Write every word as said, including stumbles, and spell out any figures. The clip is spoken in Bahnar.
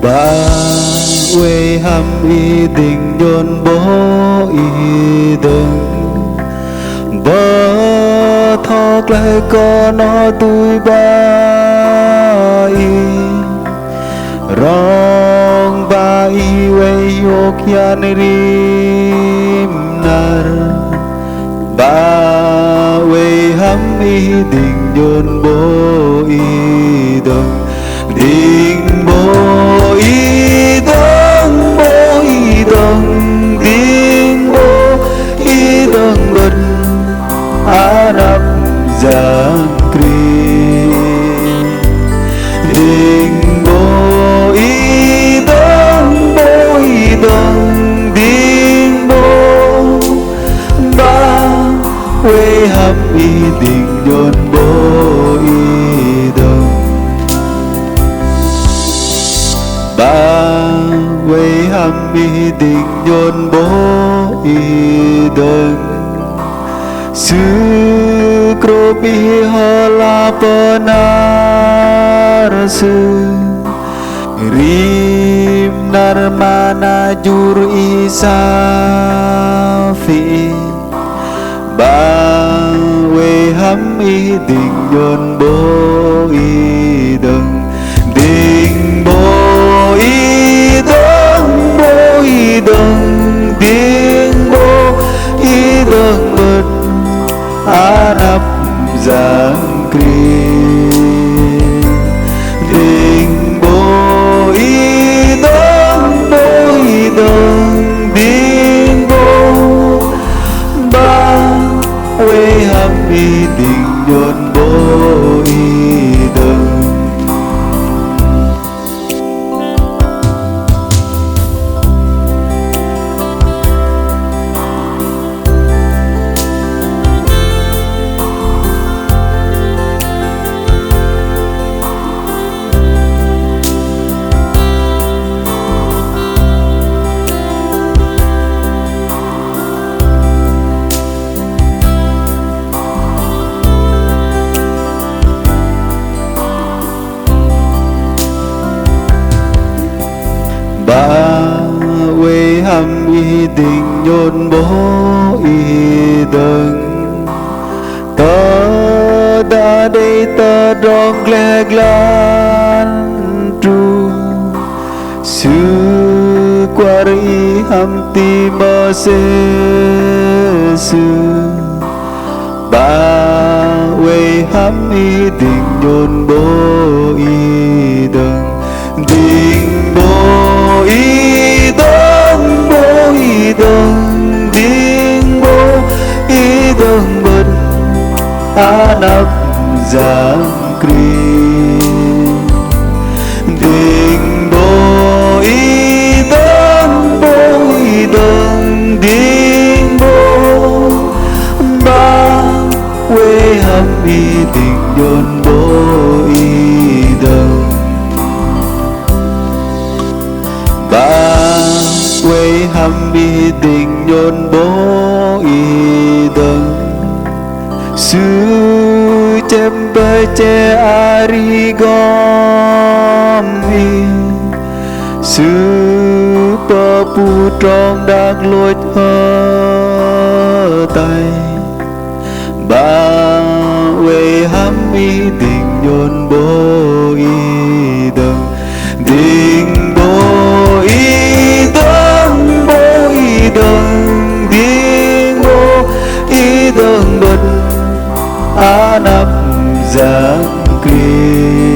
Ba oei hăm ih dĭng nhôn bôh ih dơ̆ng. Bơtho klaih kơ noh tui ba ih. Rong ba ih oei hiôk hian rim năr. Ba oei hăm ih dĭng nhôn bôh ih dơ̆ng. Dĭng bôh ih dơ̆ng, bôh ih dơ̆ng, dĭng bôh ih dơ̆ng bơ̆n anăp Yang Krist. Dĭng bôh ih dơ̆ng, bôh ih dơ̆ng, dĭng bôh. Ba oei hăm ih dĭng nhôn bôh ih dơ̆ng. Ba oei hăm ih dĭng nhôn bôh ih dơ̆ng. Sư krôp ih hơlah pơnar sư. Rim năr mă na jur ih saphi. Ba oei hăm ih dĭng nhôn bôh ih dơ̆ng. Dĭng bôh ih dơ̆ng, bôh ih dơ̆ng, dĭng bôh ih dơ̆ng bơ̆n anăp Yang Krist. Dĭng bôh ih dơ̆ng, bôh ih dơ̆ng, dĭng bôh. Ba oei hăm ih dĭng nhôn bôh ih dơ̆ng. Ba oei hăm ih dĭng nhôn bôh ih dơ̆ng. Tơdah đei tơdrong gleh glan truh, Sư kuar ih hăm ti mơsêh Sư. Ba oei hăm ih dĭng nhôn bôh ih dơ̆ng. Dĭng bôh ih dơ̆ng, bôh ih dơ̆ng, dĭng bôh ih dơ̆ng bơ̆n anăp Yang Krist. Dĭng bôh ih dơ̆ng, bôh ih dơ̆ng, dĭng bôh. Ba oei hăm ih dĭng nhôn bôh ih dơ̆ng. Ba oei hăm ih dĭng nhôn bôh ih dơ̆ng. Sư chĕm pơchĕ arih gom ih. Sư pơpu trong đak lôch hơtai. Ba oei hăm ih dĭng nhôn bôh ih dơ̆ng. Dĭng bôh ih dơ̆ng, bôh ih dơ̆ng, dĭng bôh ih dơ̆ng bơ̆n anăp Yang Krist.